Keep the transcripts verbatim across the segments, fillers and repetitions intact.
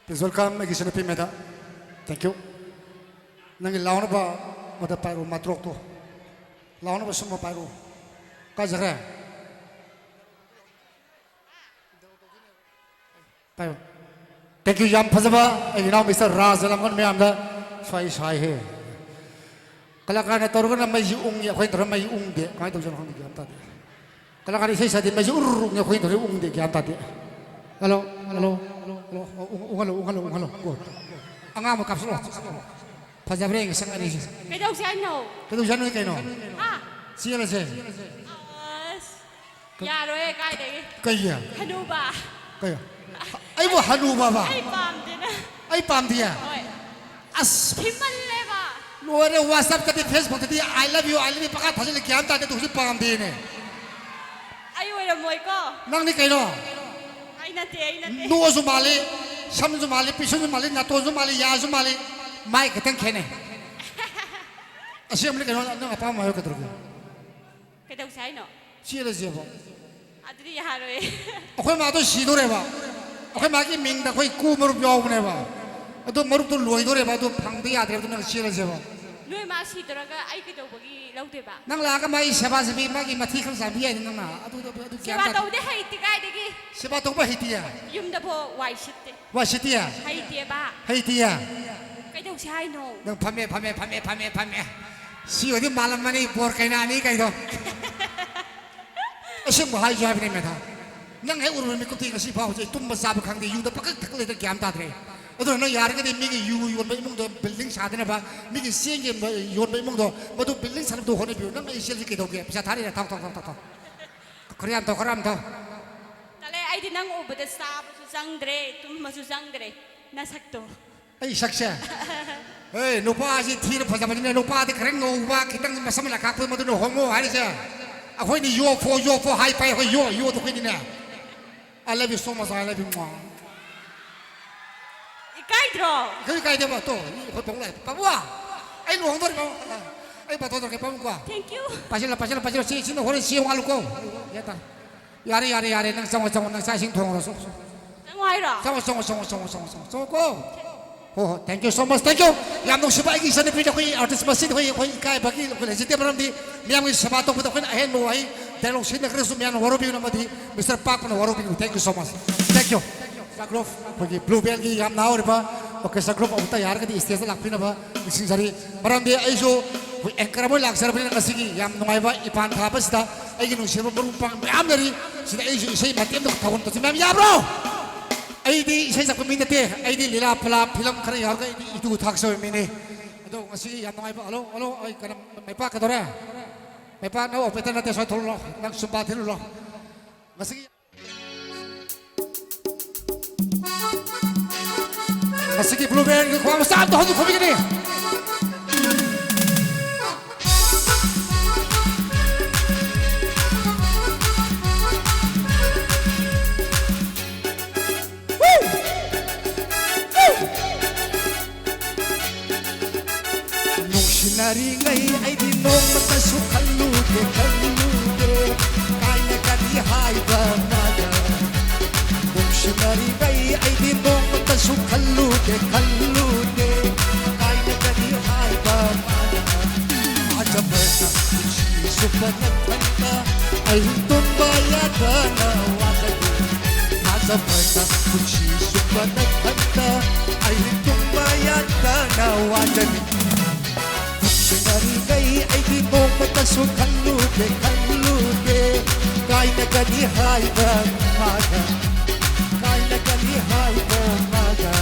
Please welcome ꯑꯩꯒꯤ ꯏꯆꯟꯅꯨꯄꯤ ꯃꯦꯗꯥ꯫ Thank you. ꯅꯪꯒꯤ ꯂꯥꯎꯅꯕ ꯃꯗ ꯄꯥꯏꯔꯣ, ꯃꯇ꯭ꯔꯣꯛꯇꯣ꯫ ꯂꯥꯎꯅꯕ ꯁꯨꯝꯕ ꯄꯥꯏꯔꯣ꯫ ꯀꯥꯏ ꯆꯠꯈ꯭ꯔꯦ? ꯄꯥꯏꯌꯨ꯫ Thank you, ꯌꯥꯝ ꯐꯖꯕ ꯑꯩꯒꯤ ꯏꯅꯥꯎ ꯃꯤꯁꯇꯔ ꯔꯥꯖ ꯂꯝꯒꯣꯟ ꯃꯌꯥꯝꯗ ꯁ꯭ꯋꯥꯏ ꯁꯥꯏꯍꯦ꯫ ꯀꯂꯥꯀꯥꯔꯅ ꯇꯧꯔꯒꯅ ꯃꯩꯁꯤ ꯎꯪꯉꯤ, ꯑꯩꯈꯣꯏꯅ ꯇꯧꯔꯒ ꯃꯩ ꯎꯪꯗꯦ꯫ ꯀꯃꯥꯏꯅ ꯇꯧꯖꯥꯠꯅꯣ ꯈꯪꯗꯦ, ꯒ꯭ꯌꯥꯟ ꯇꯥꯗꯦ꯫ ꯀꯂꯥꯀꯥꯔ ꯏꯁꯩ ꯁꯥꯗꯤ ꯃꯩꯁꯤ ꯎꯔꯨꯔ ꯎꯪꯉꯤ, ꯑꯩꯈꯣꯏꯅ ꯇꯧꯔꯒ ꯎꯪꯗꯦ, ꯒ꯭ꯌꯥꯟ ꯇꯥꯗꯦ꯫ ꯍꯜꯂꯣ, ꯍꯜꯂꯣ, ꯍꯜꯂꯣ, ꯎꯪ-, ꯎꯪꯍꯜꯂꯣ, ꯎꯪꯍꯜꯂꯣ, ꯎꯪꯍꯜꯂꯣ꯫ ꯒꯨꯗ꯫ ꯑꯉꯥꯡꯕ ꯀꯥꯞꯁꯤꯜꯂꯣ꯫ ꯐꯖꯕ꯭ꯔꯥ ꯌꯦꯡꯒꯦ ꯁꯛ ꯑꯅꯤꯁꯦ꯫ ꯀꯩꯗꯧꯁꯦ ꯍꯥꯏꯅꯣ? ꯀꯩꯗꯧꯁꯦ ꯍꯥꯏꯅꯣ ꯀꯩꯅꯣ? ꯍꯥ? ꯆꯦꯜꯂꯁꯦ꯫ ꯑꯁ, ꯀ-, ꯌꯥꯔꯣꯏꯌꯦ, ꯀꯥꯏꯗꯒꯤ? ꯀꯩꯒꯤ? ꯍꯅꯨꯕ꯫ ꯀꯩ? ꯑꯩꯕꯨ ꯍꯅꯨꯕꯕ? ꯑꯩ ꯄꯥꯝꯗꯦꯅ꯫ ꯑꯩ ꯄꯥꯝꯗꯤꯌꯦ? ꯍꯣꯏ꯫ ꯑꯁ꯫ ꯊꯤꯃꯜꯂꯦꯕ꯫ ꯂꯣꯏꯔꯦ, WhatsApp-ꯇꯗꯤ, Facebook-ꯇꯗꯤ "I love you, I love you" ꯄꯪꯊꯥ ꯊꯥꯖꯤꯜꯂꯤ, ꯒ꯭ꯌꯥꯟ ꯇꯥꯗꯦ, ꯑꯗꯨ ꯍꯧꯖꯤꯛ ꯄꯥꯝꯗꯦꯅꯦ꯫ ꯑꯩ ꯑꯣꯏꯔꯝꯃꯣꯏꯀꯣ꯫ ꯅꯪꯗꯤ ꯀꯩꯅꯣ? ꯑꯩ ꯅꯠꯇꯦ, ꯑꯩ ꯅꯠꯇꯦ꯫ ꯅꯣꯁꯨ ꯃꯥꯜꯂꯤ, ꯁꯝꯁꯨ ꯃꯥꯜꯂꯤ, ꯄꯤꯁꯨꯝꯁꯨ ꯃꯥꯜꯂꯤ, ꯅꯥꯇꯣꯟꯁꯨ ꯃꯥꯜꯂꯤ, ꯌꯥꯁꯨ ꯃꯥꯜꯂꯤ, ꯃꯥꯏ ꯈꯤꯇꯪ ꯈꯦꯠꯅꯩ꯫ ꯑꯁꯦꯡꯕꯅꯤ ꯀꯩꯅꯣ, ꯅꯪ ꯑꯄꯥꯝꯕ ꯍꯥꯏꯌꯨ, ꯀꯩꯗꯧꯔꯒꯦ? ꯀꯩꯗꯧꯁꯦ ꯍꯥꯏꯅꯣ? ꯆꯦꯜꯂꯁꯦꯕ꯫ ꯑꯗꯨꯗꯤ ꯌꯥꯔꯣꯏꯌꯦ꯫ ꯑꯩꯈꯣꯏ ꯃꯥꯗꯣ ꯁꯤꯗꯣꯔꯦꯕ꯫ ꯑꯩꯈꯣꯏ ꯃꯥꯒꯤ ꯃꯤꯡꯗ ꯑꯩꯈꯣꯏ ꯀꯨ ꯃꯔꯨꯞ ꯌꯥꯎꯕꯅꯦꯕ꯫ ꯑꯗꯣ ꯃꯔꯨꯞꯇꯣ ꯂꯣꯏꯗꯣꯔꯦꯕ, ꯑꯗꯣ ꯐꯪꯕ ꯌꯥꯗ꯭ꯔꯦꯕ, ꯑꯗꯨ ꯅꯪ ꯆꯦꯜꯂꯁꯦꯕ꯫ ꯅꯣꯏ ꯃꯥ ꯁꯤꯗꯣꯔꯒ ꯑꯩ ꯀꯩꯗꯧꯕꯒꯤ ꯂꯧꯗꯣꯏꯕ? ꯅꯪ ꯂꯥꯛꯑꯒ ꯃꯥꯒꯤ ꯁꯦꯕꯥ ꯁꯦꯕꯤ, ꯃꯥꯒꯤ ꯃꯊꯤ ꯈꯔ ꯆꯥꯕꯤ ꯌꯥꯏꯅ ꯅꯪꯅ꯫ ꯑꯗꯨ, ꯑꯗꯨ, ꯑꯗꯨ ꯒ꯭ꯌꯥꯟ ꯁꯦꯕꯥ ꯇꯥꯗꯦ꯫ ꯇꯧꯗꯦ, ꯍꯩꯇꯦ ꯀꯥꯏꯗꯒꯤ꯫ ꯁꯦꯕꯥ ꯇꯧꯕ ꯍꯩꯇꯤꯌꯦ? ꯌꯨꯝꯗꯐꯥꯎ ꯋꯥꯏ ꯁꯤꯠꯇꯦ꯫ ꯋꯥꯏ ꯁꯤꯠꯇꯤꯌꯦ? ꯍꯩꯇꯦꯕ꯫ ꯍꯩꯇꯤꯌꯦ? ꯀꯩꯗꯧꯁꯦ ꯍꯥꯏꯅꯣ? ꯅꯪ ꯐꯝꯃꯦ, ꯐꯝꯃꯦ, ꯐꯝꯃꯦ, ꯐꯝꯃꯦ, ꯐꯝꯃꯦ꯫ ꯁꯤ ꯑꯣꯏꯗꯤ ꯃꯥꯜꯂꯝꯃꯅꯤ, ꯕꯣꯔ ꯀꯩꯅꯥꯅꯤ ꯀꯩꯗꯣ꯫ ꯑꯁꯦꯡꯕ ꯍꯥꯏꯁꯨ ꯍꯥꯏꯕꯅꯤ, ꯃꯦꯗꯥꯝ꯫ ꯅꯪ ꯍꯦꯛ ꯎꯔꯨꯕ ꯃꯤꯀꯨꯞꯇꯤ ꯉꯁꯤ ꯐꯥꯎ ꯍꯧꯖꯤꯛ ꯇꯨꯝꯕ ꯆꯥꯕ ꯈꯪꯗꯦ, ꯌꯨꯗ ꯄꯪꯊꯛ ꯊꯛ ꯂꯩꯗ ꯒ꯭ꯌꯥꯟ ꯇꯥꯗ꯭ꯔꯦ꯫ ꯑꯗꯨꯅ ꯅꯪ ꯌꯥꯔꯒꯗꯤ ꯃꯤꯒꯤ ꯌꯨ ꯌꯣꯟꯕ ꯏꯃꯨꯡꯗꯣ, ꯕꯤꯜꯗꯤꯡ ꯁꯥꯗꯅꯕ, ꯃꯤꯒꯤ ꯆꯦꯡ ꯌꯣꯟꯕ, ꯌꯣꯟꯕ ꯏꯃꯨꯡꯗꯣ, ꯃꯗꯨ ꯕꯤꯜꯗꯤꯡ ꯁꯥꯅꯕꯗꯣ ꯍꯣꯠꯅꯕꯤꯌꯨ꯫ ꯅꯪ ꯑꯩ ꯁꯦꯜꯁꯤ ꯀꯩꯗꯧꯒꯦ? ꯄꯩꯁꯥ ꯊꯥꯔꯤꯔ? ꯊꯥꯎ, ꯊꯥꯎ, ꯊꯥꯎ, ꯊꯥꯎ, ꯊꯥꯎ꯫ ꯈꯔ ꯌꯥꯝ ꯊꯥꯎ, ꯈꯔ ꯌꯥꯝ ꯊꯥꯎ꯫ ꯇꯜꯂꯦ, ꯑꯩꯗꯤ ꯅꯪ ꯎꯕꯗ ꯆꯥꯕꯁꯨ ꯆꯪꯗ꯭ꯔꯦ, ꯇꯨꯝꯕꯁꯨ ꯆꯪꯗ꯭ꯔꯦ, ꯅꯁꯛꯇꯣ꯫ ꯑꯩ ꯁꯛꯁꯦ? ꯑꯦ, ꯅꯨꯄꯥꯁꯤ ꯊꯤꯔ ꯐꯖꯕꯅꯤꯅ, ꯅꯨꯄꯥꯗꯤ ꯈꯔ ꯉꯧꯕ, ꯈꯤꯇꯪ ꯃꯁꯝ ꯂꯩꯈꯥꯛꯄ, ꯃꯗꯨꯅ ꯍꯣꯃꯣ ꯍꯥꯏꯔꯤꯁꯦ꯫ ꯑꯩꯈꯣꯏꯅ ꯌꯣ ꯐꯣ, ꯌꯣ ꯐꯣ ꯍꯥꯏ ꯐꯥꯏ, ꯑꯩꯈꯣꯏ ꯌꯣ, ꯌꯣꯗꯣ ꯑꯩꯈꯣꯏꯗꯤꯅꯦ꯫ I love you so much, I love you more꯫ ꯏꯀꯥꯏꯗ꯭ꯔꯣ? ꯀꯩ ꯀꯥꯏꯗꯦꯕ? ꯇꯣ, ꯑꯩꯈꯣꯏ ꯄꯥꯕꯨꯡ ꯂꯥꯛꯑꯦ꯫ ꯄꯥꯕꯨꯡ, ꯑꯩ ꯂꯨꯍꯣꯡꯗꯣꯔꯦ, ꯄꯥꯕꯨꯡ꯫ ꯑꯩ ꯕꯥꯇꯣꯟ ꯇꯧꯔꯛꯀꯦ, ꯄꯥꯕꯨꯡ ꯀꯣ꯫ Thank you꯫ ꯄꯥꯏꯁꯤꯜꯂꯣ, ꯄꯥꯏꯁꯤꯜꯂꯣ, ꯄꯥꯏꯁꯤꯜꯂꯣ꯫ ꯁꯤ, ꯁꯤꯅ ꯍꯣꯔꯦꯟ ꯆꯦꯡ ꯋꯥꯠꯂꯨꯀꯣ꯫ ꯒ꯭ꯌꯥꯟ ꯇꯥꯔꯦ꯫ ꯌꯥꯔꯦ, ꯌꯥꯔꯦ, ꯌꯥꯔꯦ꯫ ꯅꯪ ꯆꯪꯉꯣ, ꯆꯪꯉꯣ꯫ ꯅꯪ ꯆꯥꯛ ꯏꯁꯤꯡ ꯊꯣꯡꯉꯨꯔꯣ꯫ ꯆꯪꯉꯣ꯫ ꯍꯥꯏꯔꯣ? ꯆꯪꯉꯣ, ꯆꯪꯉꯣ, ꯆꯪꯉꯣ, ꯆꯪꯉꯣ, ꯆꯪꯉꯣ, ꯆꯪꯉꯣ, ꯆꯪꯉꯣꯀꯣ꯫ ꯍꯣ, ꯍꯣ, thank you so much, thank you꯫ ꯌꯥꯝ ꯅꯨꯡꯁꯤꯕ ꯑꯩꯒꯤ ꯏꯆꯟꯅꯨꯄꯤꯅ ꯑꯩꯈꯣꯏ artist ꯃꯁꯤꯗ ꯑꯩꯈꯣꯏ, ꯑꯩꯈꯣꯏ ꯏꯀꯥꯏꯕꯒꯤ ꯑꯩꯈꯣꯏ ꯂꯩꯖꯗꯦ, ꯃꯔꯝꯗꯤ ꯃꯤꯌꯥꯝꯒꯤ ꯁꯦꯕꯥ ꯇꯧꯕꯗ ꯑꯩꯈꯣꯏꯅ ꯑꯍꯦꯟꯕ ꯋꯥꯍꯩ dialogue ꯁꯤꯖꯤꯟꯅꯈ꯭ꯔꯁꯨ ꯃꯌꯥꯝꯅ ꯋꯥꯔꯧꯕꯤꯒꯅꯨ ꯑꯃꯗꯤ Mister ꯄꯥꯛꯄꯅ ꯋꯥꯔꯧꯕꯤꯒꯅꯨ꯫ Thank you so much, thank you꯫ Group, ꯑꯩꯈꯣꯏꯒꯤ Blue Band ꯒꯤ ꯌꯥꯝ ꯅꯍꯥ ꯑꯣꯏꯔꯤꯕ orchestra group ꯑꯃꯨꯛꯇ ꯌꯥꯔꯒꯗꯤ stage ꯇ ꯂꯥꯛꯄꯤꯅꯕ ꯅꯤꯡꯁꯤꯡꯖꯔꯤ꯫ ꯃꯔꯝꯗꯤ ꯑꯩꯁꯨ ꯑꯩꯈꯣꯏ anchor ꯑꯃ ꯑꯣꯏꯅ ꯂꯥꯛꯆꯔꯕꯅꯤꯅ ꯉꯁꯤꯒꯤ ꯌꯥꯝ ꯅꯨꯡꯉꯥꯏꯕ ꯏꯄꯥꯟ ꯊꯥꯕꯁꯤꯗ ꯑꯩꯒꯤ ꯅꯨꯡꯁꯤꯕ ꯃꯔꯨꯞ ꯃꯄꯥꯡ ꯃꯌꯥꯝ ꯂꯩꯔꯤ꯫ ꯁꯤꯗ ꯑꯩꯁꯨ ꯏꯁꯩ ꯃꯇꯦꯛ ꯑꯃꯇ ꯊꯧꯒꯜ ꯇꯧꯁꯤ ꯃꯌꯥꯝ ꯌꯥꯕ꯭ꯔꯣ? ꯑꯩꯗꯤ ꯏꯁꯩ ꯁꯛꯄ ꯃꯤ ꯅꯠꯇꯦ꯫ ꯑꯩꯗꯤ ꯂꯤꯂꯥ ꯐꯂꯥ film ꯈꯔ ꯌꯥꯎꯔꯒ ꯑꯩꯗꯤ ꯏꯇꯨ ꯊꯥꯛꯆꯕ ꯃꯤꯅꯤ꯫ ꯑꯗꯣ ꯉꯁꯤꯒꯤ ꯌꯥꯝ ꯅꯨꯡꯉꯥꯏꯕ, ꯍꯜꯂꯣ, ꯍꯜꯂꯣ, ꯑꯩ ꯀꯩꯅꯣ, ꯃꯩꯄꯥꯛ ꯀꯩꯗꯧꯔꯦ? ꯃꯩꯄꯥꯛ ꯅꯪ operator ꯅꯠꯇꯦ, ꯁ꯭ꯋꯥꯏ ꯊꯣꯛꯂꯛꯂꯣ꯫ ꯅꯪ ꯁꯨꯝꯕꯥ ꯊꯤꯜꯂꯨꯂꯣ꯫ ꯉꯁꯤꯒꯤ, ꯉꯁꯤꯒꯤ Blue Band ꯒꯤ ꯈꯨꯋꯥ ꯃꯆꯥ ꯑꯝꯇ ꯍꯧꯖꯤꯛ ꯈꯨꯕꯤꯒꯅꯤ꯫ ꯅꯨꯡꯁꯤꯅꯔꯤꯉꯩ ꯑꯩꯗꯤ ꯅꯣꯡꯃꯇꯁꯨ ꯈꯜꯂꯨꯗꯦ, ꯈꯜꯂꯨꯗꯦ, ꯀꯥꯏꯅꯒꯅꯤ ꯍꯥꯏꯕ ꯃꯥꯅ꯫ ꯅꯨꯡꯁꯤꯅꯔꯤꯉꯩ ꯑꯩꯗꯤ ꯅꯣꯡꯃꯇꯁꯨ ꯈꯜꯂꯨꯗꯦ, ꯈꯜꯂꯨꯗꯦ, ꯀꯥꯏꯅꯒꯅꯤ ꯍꯥꯏꯕ ꯃꯥꯅ꯫ ꯊꯥꯖꯕꯅ ꯄꯨꯟꯁꯤ ꯆꯨꯞꯄ ꯅꯊꯟꯇ ꯑꯍꯤꯡ ꯇꯨꯝꯕ ꯌꯥꯗꯅ ꯋꯥꯒꯅꯤ꯫ ꯊꯥꯖꯕꯅ ꯄꯨꯟꯁꯤ ꯆꯨꯞꯄ ꯅꯊꯟꯇ ꯑꯍꯤꯡ ꯇꯨꯝꯕ ꯌꯥꯗꯅ ꯋꯥꯒꯅꯤ꯫ ꯅꯨꯡꯁꯤꯅꯔꯤꯉꯩ ꯑꯩꯗꯤ ꯅꯣꯡꯃꯇꯁꯨ ꯈꯜꯂꯨꯗꯦ, ꯈꯜꯂꯨꯗꯦ, ꯀꯥꯏꯅꯒꯅꯤ ꯍꯥꯏꯕ ꯃꯥꯅ, ꯀꯥꯏꯅꯒꯅꯤ ꯍꯥꯏꯕ ꯃꯥꯅ꯫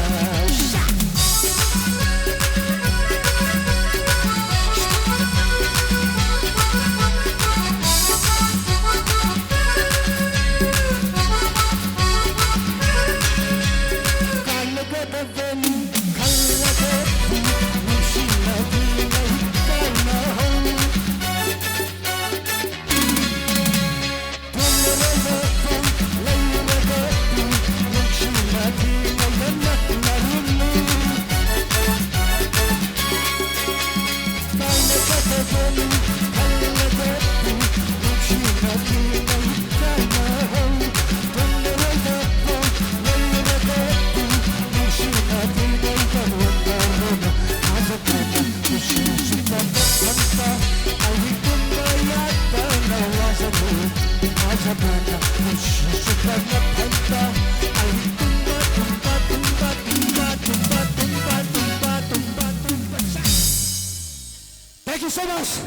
ꯀꯥꯏꯅꯒꯗꯕꯅꯤ ꯈꯜꯂꯒꯗꯤ ꯅꯨꯡꯁꯤꯅꯗ꯭ꯔꯤꯉꯩ ꯀꯥꯏꯅꯍꯧ꯫ ꯊꯣꯡꯂꯔꯣꯏꯗꯕ ꯂꯩꯔꯒ Thank you so much.